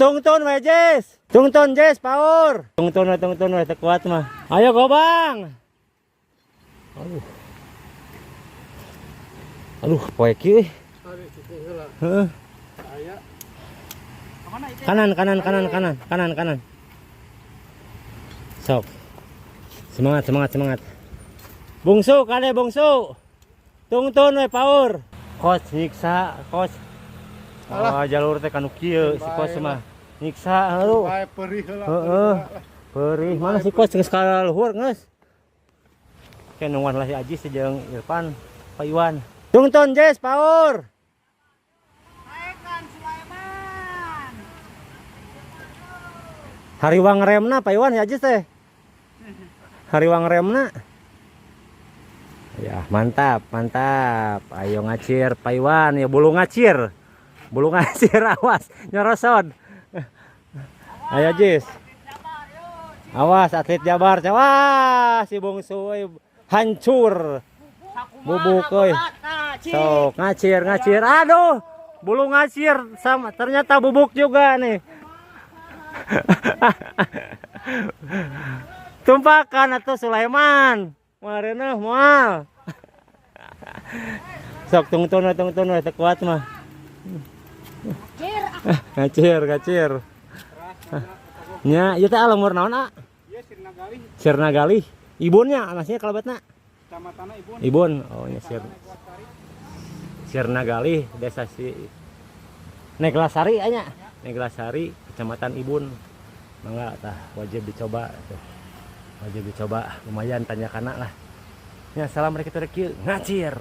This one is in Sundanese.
Tungtun we, Jess. Tungtun, Jess, power. Tungtun we, tungtun we, teu kuat mah. Ayo gobang. Aduh. Aduh, poe kieu euy. Heeh. Kanan, kanan, kanan, kanan, kanan, kanan. Sok. Semangat, semangat, semangat. Bungsu, kade bungsu. Tungtun we, power. Coach nyiksa, coach. Oh, jalur teh kanu kieu si coach mah. Nyiksa heuh. Bae perih heula. Heeh. Perih. Mana si coach geus ka luhur geus. Oke, nungguan lah si Ajis jeung Irfan, Pak Iwan. Tungtun, Jess, power. Naikkan Sulaiman. Hariwang remna Pak Iwan, si Ajis teh. Hariwang remna. Ya, mantap, mantap. Ayo ngacir Pak Iwan, ya bulu ngacir. Bulu ngacir, awas, nyorosod. Ayo, Jis. Awas atlet Jabar. Wah, si bungsu euy, hancur. Bubuk euy. Sok ngacir, ngacir. Aduh, bulu ngacir sama ternyata bubuk juga nih. Tumpakan atau Sulaiman. Marena moal. Sok tungtun we, tungtun we, teu kuat mah. Cir. Ngacir, ngacir. Nya, ieu teh lembur naon, ah? Ieu Sirna Galih, Sirna Galih. Ibunnya anaknya kalabatna. Kecamatanna Ibun. Ibun. Oh, ini Sirna Galih, desa si Neglasari anya. Neglasari, Kecamatan Ibun. Mangga tah, wajib dicoba tuh. Wajib dicoba, lumayan tanya kana lah. Ya, salam rek kieu ngacir.